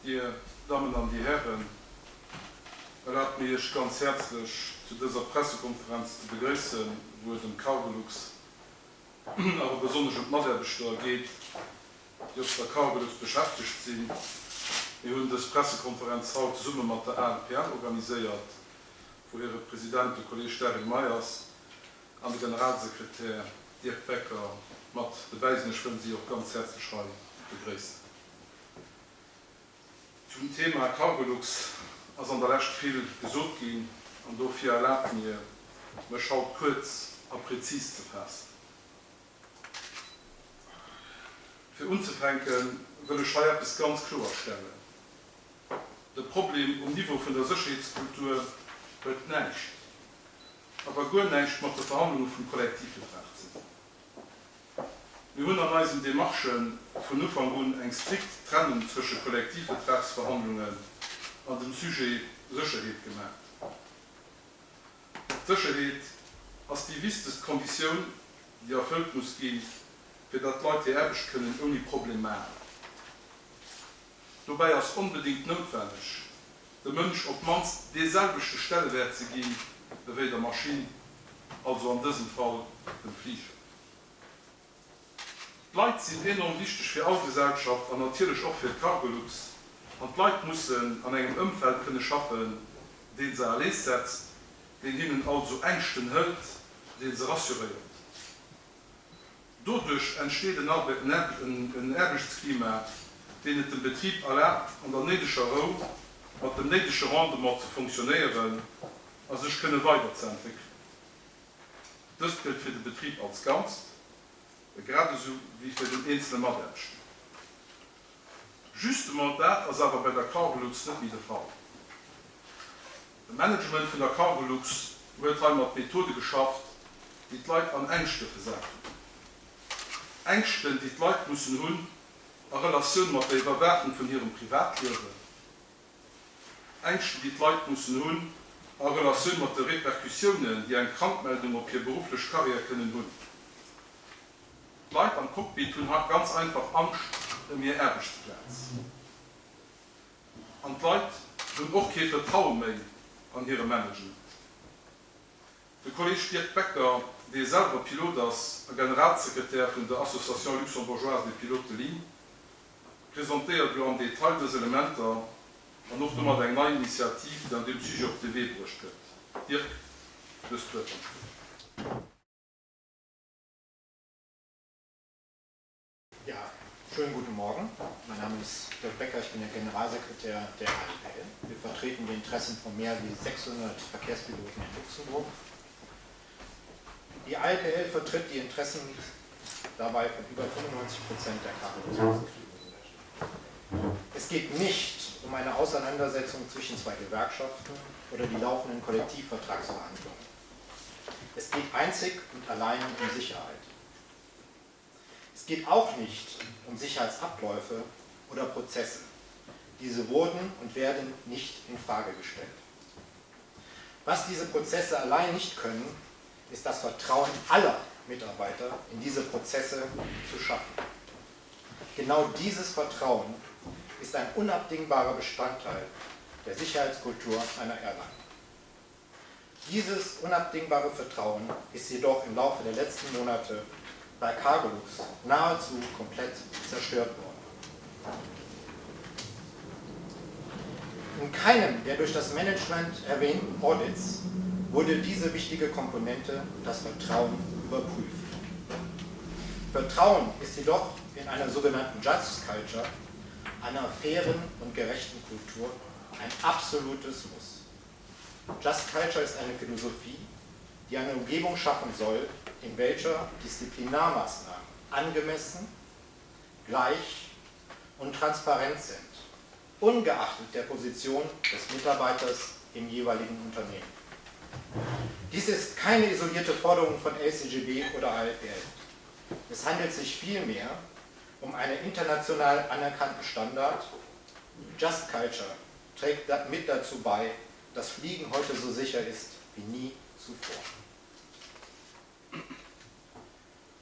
Dir Dammen an Dir Hären, erlaabt mir Iech ganz häerzlech zu dëser Pressekonferenz ze begréissen, wou et ëm d'Cargolux, awer besonnesch ëm d'Mataarbechter geet, déi op der Cargolux beschäftegt sinn. Mir hunn dës Pressekonferenz haut zesumme mat der ALPL organiséiert, wou hire President, de Kolleeg Daryl Meyers, an de Generalsekretär Dirk Becker mat dobäi sinn. Ech wëll si och ganz häerzlech hei begréissen. Zum Thema Cargolux ass an der Lescht vill gesot ginn an dofir erlaabt mir, mech haut kuerz a prezis ze faassen. Fir unzefänke wëll ech hei eppes ganz kloer stellen, De Problem um Niveau vun der Sécherheetskultur huet näischt, awer guer näischt mat de Verhandlunge vum Kollektivvertrag ze dinn. Mir hunn an eisen Demarchë vun Ufank un eng strikt Trennung zwësche Kollektivvertragsverhandlungen an dem Sujet Sécherheet gemaach. D'Sécherheet ass déi wichtegst Konditioun, déi erfëllt muss ginn, fir datt d'Leit hir Aarbecht kënnen ouni Problem maachen. Dobäi ass onbedéngt noutwenneg, dem Mënsch op d'mannst dee selwechte Stellewäert ze ginn ewéi der Maschinn, also an dësem Fall dem Fliger. D'Leit sinn enorm wichteg fir all Gesellschaft an natierlech och fir d'Cargolux. An d'Leit mussen an engem Ëmfeld kënne schaffen, dee se à l'aise setzt, deen hinnen also Ängschten hëlt, dee se rassuréiert. Doduerch entsteet en Aarbechtsklima, deen et dem Betrib erlaabt, an der néideger Rou, mat dem néidege Rendement ze fonctionnéieren a sech kënne weiderzeentwéckelen. Dëst gëllt fir de Betrib als Ganzt, grad esou wéi fir den eenzele Mataarbechter. Justement dat ass awer bei der Cargolux net méi de Fall. De Management vun der Cargolux huet hei mat Methode geschafft, déi d'Leit an Ängschte versat hunn. Ängschten, déi d'Leit mussen hunn a Relatioun mat der Iwwerwaachung vun hirem Privatliewen. Ängschten, déi d'Leit mussen hunn a Relatioun mat de Repercussiounen, déi eng Krankmeldung op hir berufflech Karriär kënnen hunn. D'Leit am Cockpit hunn ganz einfach Angscht ëm hir Aarbechtsplaz. An d'Leit hunn och kee Vertraue méi an hire Management. De Kolleeg Dirk Becker, dee selwer Pilot ass a Generalsekretär vun der Association luxembourgeoise des pilotes de ligne, presentéiert elo am Detail dës Elementer an och domat eng nei Initiativ, déi an deem Sujet op de Wee bruecht gëtt. Dirk, du hues d'Wuert am Stull. Ja, schönen guten Morgen. Mein Name ist Dirk Becker, ich bin der Generalsekretär der AIPL. Wir vertreten die Interessen von mehr wie 600 Verkehrspiloten in Luxemburg. Die ALPL vertritt die Interessen dabei von über 95 Prozent der Kabel. Es geht nicht um eine Auseinandersetzung zwischen zwei Gewerkschaften oder die laufenden Kollektivvertragsverhandlungen. Es geht einzig und allein um Sicherheit. Es geht auch nicht um Sicherheitsabläufe oder Prozesse. Diese wurden und werden nicht in Frage gestellt. Was diese Prozesse allein nicht können, ist das Vertrauen aller Mitarbeiter in diese Prozesse zu schaffen. Genau dieses Vertrauen ist ein unabdingbarer Bestandteil der Sicherheitskultur einer Airline. Dieses unabdingbare Vertrauen ist jedoch im Laufe der letzten Monate bei Cargolux nahezu komplett zerstört worden. In keinem der durch das Management erwähnten Audits wurde diese wichtige Komponente, das Vertrauen, überprüft. Vertrauen ist jedoch in einer sogenannten Just Culture, einer fairen und gerechten Kultur, ein absolutes Muss. Just Culture ist eine Philosophie, die eine Umgebung schaffen soll, in welcher Disziplinarmaßnahmen angemessen, gleich und transparent sind, ungeachtet der Position des Mitarbeiters im jeweiligen Unternehmen. Dies ist keine isolierte Forderung von LCGB oder ALPL. Es handelt sich vielmehr um einen international anerkannten Standard Just Culture trägt mit dazu bei, dass Fliegen heute so sicher ist wie nie zuvor.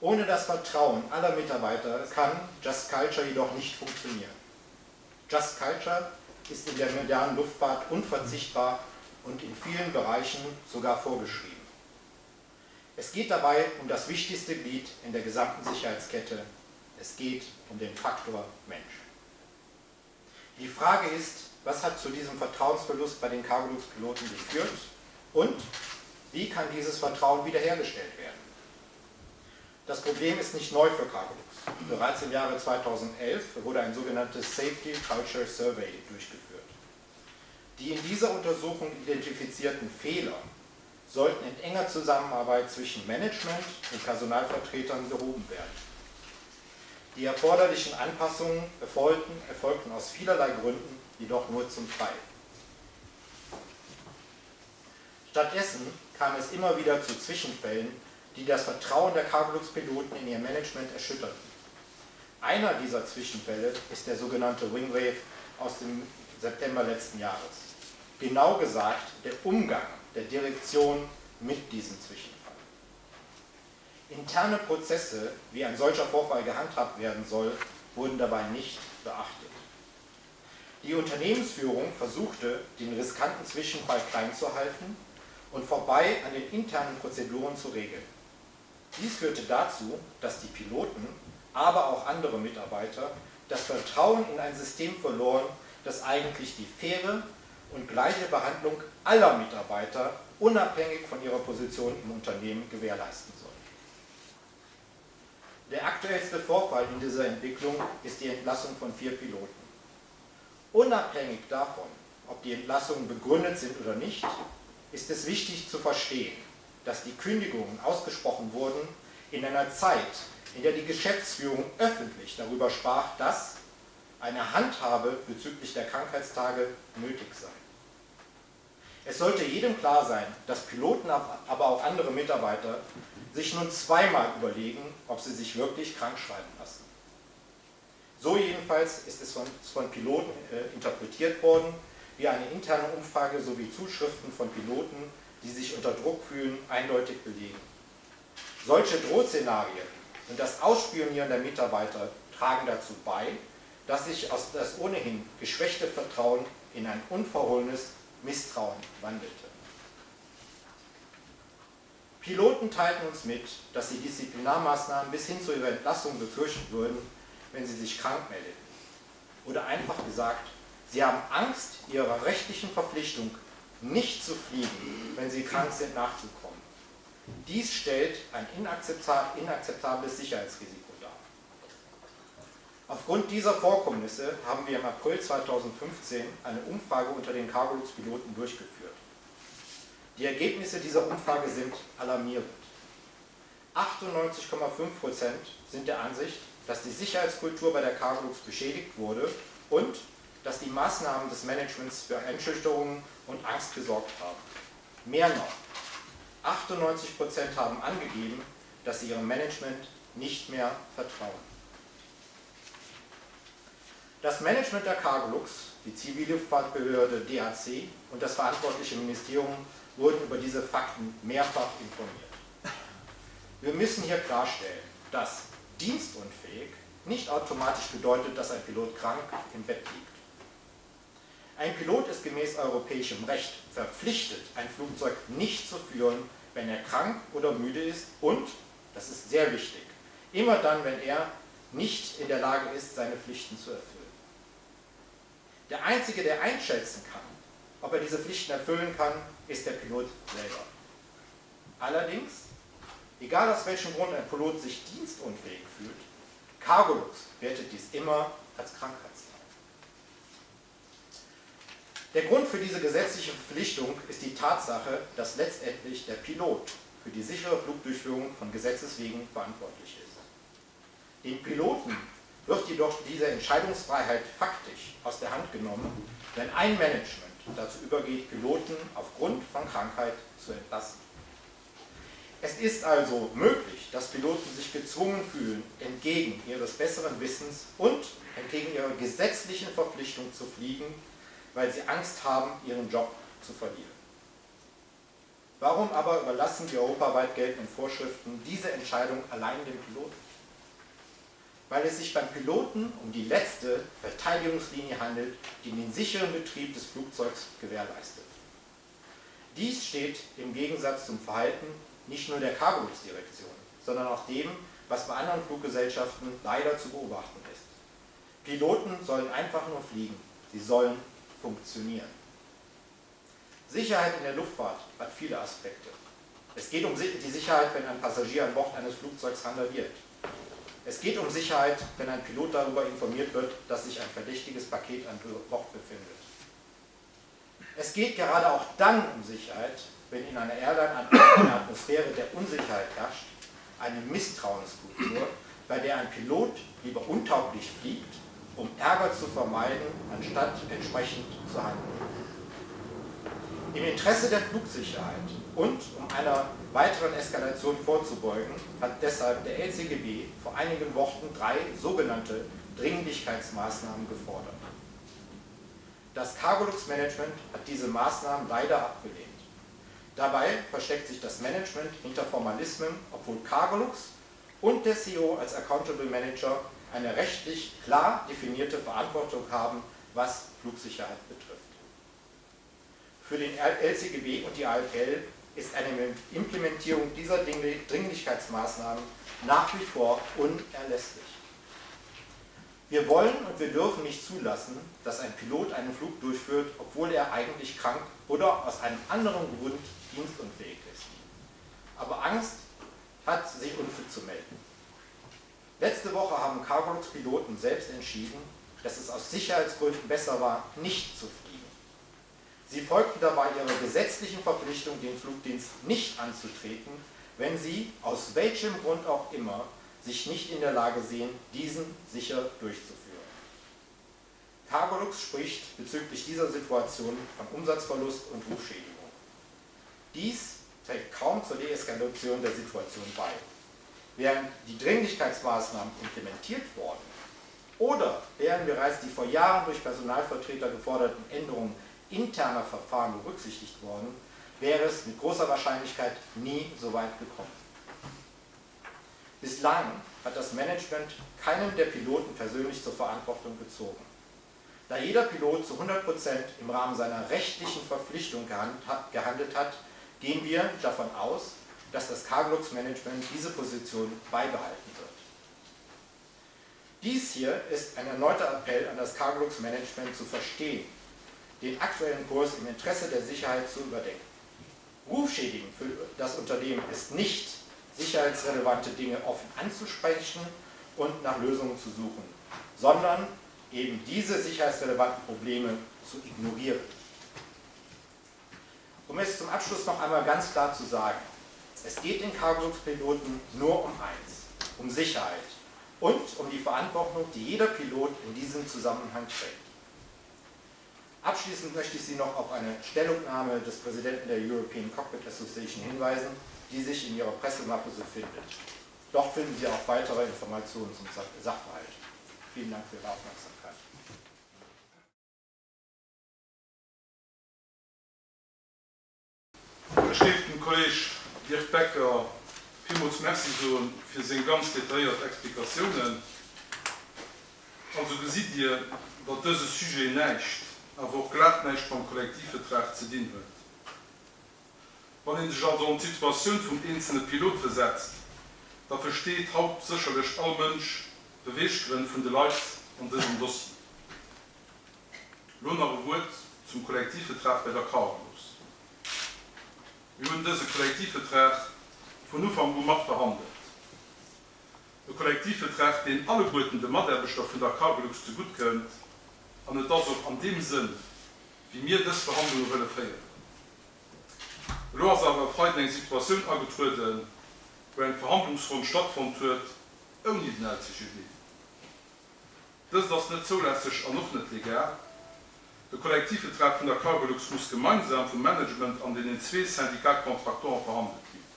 Ohne das Vertrauen aller Mitarbeiter kann Just Culture jedoch nicht funktionieren. Just Culture ist in der modernen Luftfahrt unverzichtbar und in vielen Bereichen sogar vorgeschrieben. Es geht dabei um das wichtigste Glied in der gesamten Sicherheitskette. Es geht um den Faktor Mensch. Die Frage ist, was hat zu diesem Vertrauensverlust bei den Cargolux-Piloten geführt und wie kann dieses Vertrauen wiederhergestellt werden? Das Problem ist nicht neu für Cargolux. Bereits im Jahre 2011 wurde ein sogenanntes Safety Culture Survey durchgeführt. Die in dieser Untersuchung identifizierten Fehler sollten in enger Zusammenarbeit zwischen Management und Personalvertretern behoben werden. Die erforderlichen Anpassungen erfolgten, erfolgten aus vielerlei Gründen jedoch nur zum Teil. Stattdessen kam es immer wieder zu Zwischenfällen, die das Vertrauen der Cargolux-Piloten in ihr Management erschütterten. Einer dieser Zwischenfälle ist der sogenannte Wingwave aus dem September letzten Jahres. Genau gesagt der Umgang der Direktion mit diesem Zwischenfall. Interne Prozesse, wie ein solcher Vorfall gehandhabt werden soll, wurden dabei nicht beachtet. Die Unternehmensführung versuchte, den riskanten Zwischenfall klein zu halten und vorbei an den internen Prozeduren zu regeln. Dies führte dazu, dass die Piloten, aber auch andere Mitarbeiter das Vertrauen in ein System verloren, das eigentlich die faire und gleiche Behandlung aller Mitarbeiter unabhängig von ihrer Position im Unternehmen gewährleisten soll. Der aktuellste Vorfall in dieser Entwicklung ist die Entlassung von vier Piloten. Unabhängig davon, ob die Entlassungen begründet sind oder nicht, ist es wichtig zu verstehen, dass die Kündigungen ausgesprochen wurden in einer Zeit, in der die Geschäftsführung öffentlich darüber sprach, dass eine Handhabe bezüglich der Krankheitstage nötig sei. Es sollte jedem klar sein, dass Piloten, aber auch andere Mitarbeiter sich nun zweimal überlegen, ob sie sich wirklich krank schreiben lassen. So jedenfalls ist es von, von Piloten äh, interpretiert worden, wie eine interne Umfrage sowie Zuschriften von Piloten, die sich unter Druck fühlen, eindeutig belegen. Solche Drohszenarien und das Ausspionieren der Mitarbeiter tragen dazu bei, dass sich aus das ohnehin geschwächte Vertrauen in ein unverhohlenes Misstrauen wandelte. Piloten teilten uns mit, dass sie Disziplinarmaßnahmen bis hin zu ihrer Entlassung befürchten würden, wenn sie sich krank meldeten. Oder einfach gesagt, sie haben Angst, ihrer rechtlichen Verpflichtung, nicht zu fliegen, wenn sie krank sind, nachzukommen. Dies stellt ein inakzeptables Sicherheitsrisiko dar. Aufgrund dieser Vorkommnisse haben wir im April 2015 eine Umfrage unter den Cargolux-Piloten durchgeführt. Die Ergebnisse dieser Umfrage sind alarmierend. 98,5 Prozent sind der Ansicht, dass die Sicherheitskultur bei der Cargolux beschädigt wurde und dass die Maßnahmen des Managements für Einschüchterungen und Angst gesorgt haben. Mehr noch, 98 Prozent haben angegeben, dass sie ihrem Management nicht mehr vertrauen. Das Management der Cargolux, die Zivilluftfahrtbehörde DAC und das verantwortliche Ministerium wurden über diese Fakten mehrfach informiert. Wir müssen hier klarstellen, dass dienstunfähig nicht automatisch bedeutet, dass ein Pilot krank im Bett liegt. Ein Pilot ist gemäß europäischem Recht verpflichtet, ein Flugzeug nicht zu führen, wenn er krank oder müde ist und, das ist sehr wichtig, immer dann, wenn er nicht in der Lage ist, seine Pflichten zu erfüllen. Der Einzige, der einschätzen kann, ob er diese Pflichten erfüllen kann, ist der Pilot selber. Allerdings, egal aus welchem Grund ein Pilot sich dienstunfähig fühlt, Cargolux wertet dies immer als Krankheitstag. Der Grund für diese gesetzliche Verpflichtung ist die Tatsache, dass letztendlich der Pilot für die sichere Flugdurchführung von Gesetzes wegen verantwortlich ist. Den Piloten wird jedoch diese Entscheidungsfreiheit faktisch aus der Hand genommen, wenn ein Management dazu übergeht, Piloten aufgrund von Krankheit zu entlassen. Es ist also möglich, dass Piloten sich gezwungen fühlen, entgegen ihres besseren Wissens und entgegen ihrer gesetzlichen Verpflichtung zu fliegen, weil sie Angst haben, ihren Job zu verlieren. Warum aber überlassen die europaweit geltenden Vorschriften diese Entscheidung allein dem Piloten? Weil es sich beim Piloten um die letzte Verteidigungslinie handelt, die den sicheren Betrieb des Flugzeugs gewährleistet. Dies steht im Gegensatz zum Verhalten nicht nur der Cargolux-Direktion, sondern auch dem, was bei anderen Fluggesellschaften leider zu beobachten ist. Piloten sollen einfach nur fliegen, sie sollen funktionieren. Sicherheit in der Luftfahrt hat viele Aspekte. Es geht um die Sicherheit, wenn ein Passagier an Bord eines Flugzeugs randaliert. Es geht um Sicherheit, wenn ein Pilot darüber informiert wird, dass sich ein verdächtiges Paket an Bord befindet. Es geht gerade auch dann um Sicherheit, wenn in einer Airline eine Atmosphäre der Unsicherheit herrscht, eine Misstrauenskultur, bei der ein Pilot lieber untauglich fliegt, um Ärger zu vermeiden, anstatt entsprechend zu handeln. Im Interesse der Flugsicherheit und um einer weiteren Eskalation vorzubeugen, hat deshalb der LCGB vor einigen Wochen drei sogenannte Dringlichkeitsmaßnahmen gefordert. Das Cargolux-Management hat diese Maßnahmen leider abgelehnt. Dabei versteckt sich das Management hinter Formalismen, obwohl Cargolux und der CEO als Accountable Manager eine rechtlich klar definierte Verantwortung haben, was Flugsicherheit betrifft. Für den LCGB und die ALPL ist eine Implementierung dieser Dringlichkeitsmaßnahmen nach wie vor unerlässlich. Wir wollen und wir dürfen nicht zulassen, dass ein Pilot einen Flug durchführt, obwohl er eigentlich krank oder aus einem anderen Grund dienstunfähig ist. Aber Angst hat, sich unfit zu melden. Letzte Woche haben Cargolux-Piloten selbst entschieden, dass es aus Sicherheitsgründen besser war, nicht zu fliegen. Sie folgten dabei ihrer gesetzlichen Verpflichtung, den Flugdienst nicht anzutreten, wenn sie, aus welchem Grund auch immer, sich nicht in der Lage sehen, diesen sicher durchzuführen. Cargolux spricht bezüglich dieser Situation von Umsatzverlust und Rufschädigung. Dies trägt kaum zur Deeskalation der Situation bei. Wären die Dringlichkeitsmaßnahmen implementiert worden oder wären bereits die vor Jahren durch Personalvertreter geforderten Änderungen interner Verfahren berücksichtigt worden, wäre es mit großer Wahrscheinlichkeit nie so weit gekommen. Bislang hat das Management keinen der Piloten persönlich zur Verantwortung gezogen. Da jeder Pilot zu 100 Prozent im Rahmen seiner rechtlichen Verpflichtung gehandelt hat, gehen wir davon aus, dass das Cargolux-Management diese Position beibehalten wird. Dies hier ist ein erneuter Appell an das Cargolux-Management zu verstehen, den aktuellen Kurs im Interesse der Sicherheit zu überdenken. Rufschädigend für das Unternehmen ist nicht, sicherheitsrelevante Dinge offen anzusprechen und nach Lösungen zu suchen, sondern eben diese sicherheitsrelevanten Probleme zu ignorieren. Um es zum Abschluss noch einmal ganz klar zu sagen, es geht den Cargolux-Piloten nur um eins, um Sicherheit und um die Verantwortung, die jeder Pilot in diesem Zusammenhang trägt. Abschließend möchte ich Sie noch auf eine Stellungnahme des Präsidenten der European Cockpit Association hinweisen, die sich in Ihrer Pressemappe so findet. Dort finden Sie auch weitere Informationen zum Sachverhalt. Vielen Dank für Ihre Aufmerksamkeit. Ech géif dem Kolleg Dirk Becker villmools Merci soe fir seng ganz detailléiert Explikatiounen. Also gesitt Dir, datt dëse Sujet näischt, awer och glat näischt mam Kollektivvetrag ze dinn huet. Wann een sech also an d'Situatioun vum eenzele Pilot versetzt, da versteet haut sécherlech all Mënsch d'Beweeggrënn vun de Leit an dësem Dossier. Lo nach e Wuert zum Kollektivvetrag bei der Cargolux. Mir hunn dëse Kollektivvetrag vun Ufank u mat verhandelt. E Kollektivvetrag, deen alleguerten de Mataarbechter vun der Cargolux zegutt kënnt, an et ass och an deem Sënn, wéi mir dës Verhandlunge wëlle féieren. Elo ass awer e Freiden eng Situatioun agetrueden, wou eng Verhandlungsronn stattfonnt huet ouni den LCGB. Dëst ass net zoulässeg an och net legal. De Kollektivvetrag vun der Cargolux muss gemeinsam vum Management an deenen zwee Syndicats contractants verhandelt ginn.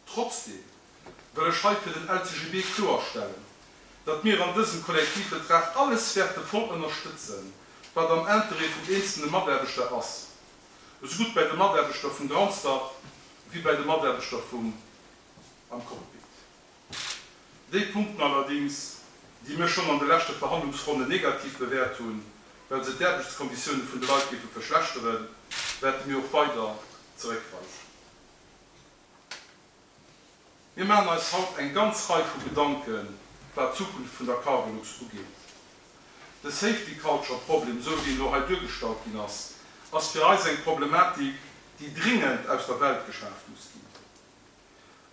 Trotzdeem wëll ech hei fir den LCGB kloerstellen, datt mir an dësem Kollektivvetrag alles wäerte voll ënnerstëtzen, wat am Interêt vum eenzelne Mataarbechter ass, esou gutt bäi de Mataarbechter vum Groundstaff wéi bäi de Mataarbechter vum am Cockpit. Déi Punkten allerdéngs, déi mir schonn an de leschte Verhandlungsronnen negativ bewäert hunn, well se d'Aarbechtskonditioune vun de Leit géife verschlechteren, wäerte mir och weider zeréckweisen. Mir maachen eis haut eng ganz Rei vu Gedanken, wat d'Zukunft vun der Cargolux ugeet. De Safety Culture Problem, esou wéi en elo hei duergestallt ginn ass, ass fir eis eng Problematik, déi dringend aus der Welt geschaaft muss ginn.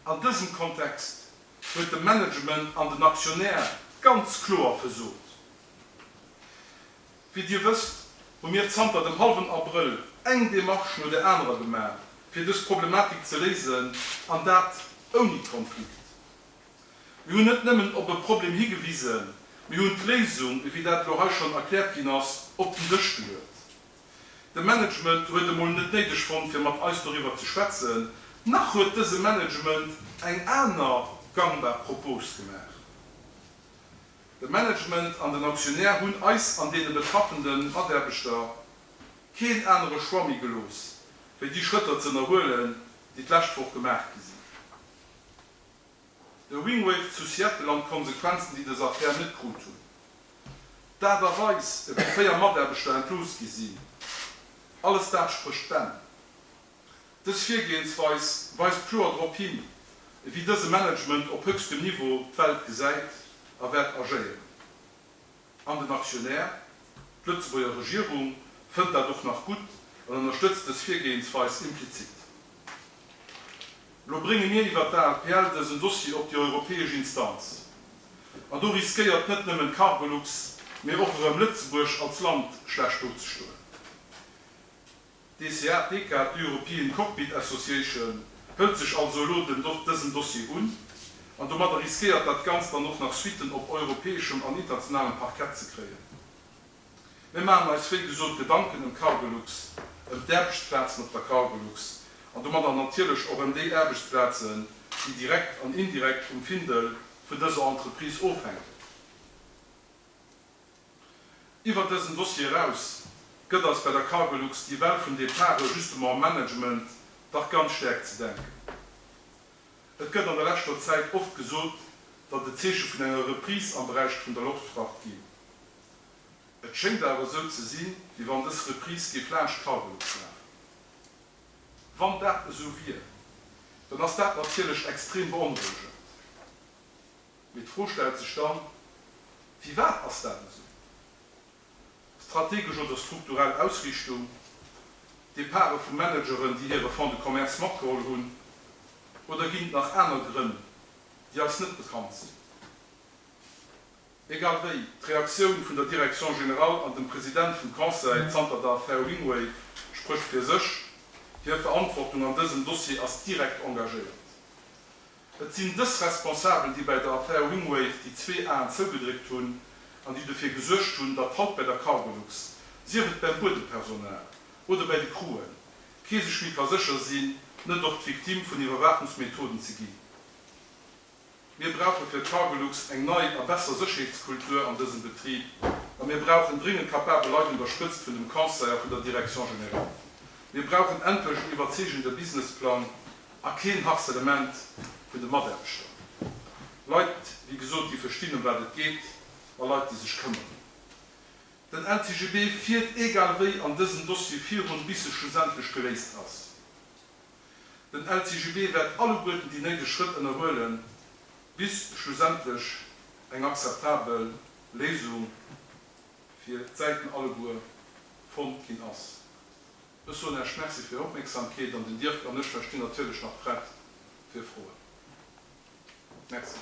An dësem Kontext huet de Management an den Aktionär ganz kloer versot. Wéi Dir wësst, hu mir zanter dem hallwen Abrëll eng Demarche no der anerer gemaach, fir dës Problematik ze léisen, an dat ouni Konflikt. Mir hunn net nëmmen op e Problem higewisen, mir hunn d'Léisung, ewéi dat elo hei schonn erkläert ginn ass, op den Dësch geluet. De Management huet emol net néideg fonnt, fir mat eis doriwwer ze schwätzen, nach huet dëse Management eng aner gangbar Propos gemaach. De Management an den Aktionär hunn eis an deene betraffende Mataarbechter keen anere Choix méi gelooss, wéi déi Schrëtter ze ënnerhuelen, déi d'lescht Woch gemaach gi sinn. De Wingwave zu Seattle an d'Konsequenzen, déi dës Affär net krut hunn. D'Aart a Weis, ewéi 4 Mataarbechter entlooss gi sinn, alles dat sprécht Bänn. Dës Virgehensweis weist kloer drop hin, ewéi dëse Management op höchstem Niveau d'Welt gesäit a wäert agéieren. An den Aktionär, d'Lëtzebuerger Regierung, fënnt dat och nach gutt an ënnerstëtzt dës Virgehensweis implizit. Elo brénge mir iwwert d'ALPL dësen Dossier op déi europäesch Instanz. An do riskéiert net nëmmen d'Cargolux, mee och erëm Lëtzebuerg als Land schlecht dozestoen. D'ECA, d'ECA, d'European Cockpit Association, hëlt sech also elo den dësem Dossier un, an domadder riskéiert dat Ganzt dann och nach Suitten op europäeschem an internationalem Parkett ze kréien. Mir maachen eis wéi gesot Gedanken ëm Cargolux, ëm d'Aarbechtsplazen op der Cargolux an domadder natierlech och ëm déi Aarbechtsplazen, déi direkt an indirekt um Findel vun dëser Entreprise ofhänken. Iwwer dësen Dossier eraus gëtt eis bei der Cargolux déi Well vun Departe justement am Management dach ganz staark ze denken. Et gëtt an der leschter Zäit oft gesot, datt et Zeeche vun enger Reprise am Beräich vun der Loftfracht ginn. Et schéngt awer esou ze sinn, wéi wann dës Reprise géif laanscht d'Cargolux lafen. Wann dat esou wier, dann ass dat natierlech extrem beonrouegend. Mee d'Fro stellt sech dann, Firwat ass dat esou? Strategesch oder strukturell Ausriichtung, Departe vu Manageren, déi hire Fonds de commerce matgeholl hunn, oder ginn et nach aner Grënn, déi eis net bekannt sinn? Egal wéi, d'Reaktioun vun der Direction générale an dem President vum Conseil zanter der Affär Wingwave sprécht fir sech, Hir Verantwortung an dësem Dossier ass direkt engagéiert. Et sinn dës Responsabel, déi bäi der Affär Wingwave déi zwee Aen zougedréckt hunn an déi dofir gesuergt hunn, datt haut bäi der Cargolux, sief et beim Buedempersonal oder bäi de Crewen, kee sech méi ka sécher sinn, net och d'Victime vun Iwwerwaachungsmethoden ze ginn. Mir brauche fir d'Cargolux eng nei a besser Sécherheetskultur an dësem Betrib a mir brauchen dringend capabel Leit un der Spëtzt vun dem Conseil a vun der Direction générale. Mir brauchen endlech en iwwerzeegende Businessplang a keen Harcelement vun de Mataarbechter. Leit, wéi gesot, déi verstinn, ëm wat et geet, a Leit, déi sech këmmeren. Den LCGB fiert egal wéi an dësem Dossier virun, bis e schlussendlech geléist ass. Den LCGB wäert alleguerten déi néideg Schrëtt ënnerhuelen, bis schlussendlech eng akzeptabel Léisung fir d'Säiten alleguer fonnt ginn ass. Ech soen Äech Merci fir Är Opmierksamkeet an den Dirk an ech, mer stinn natierlech nach prett fir Froen. Merci.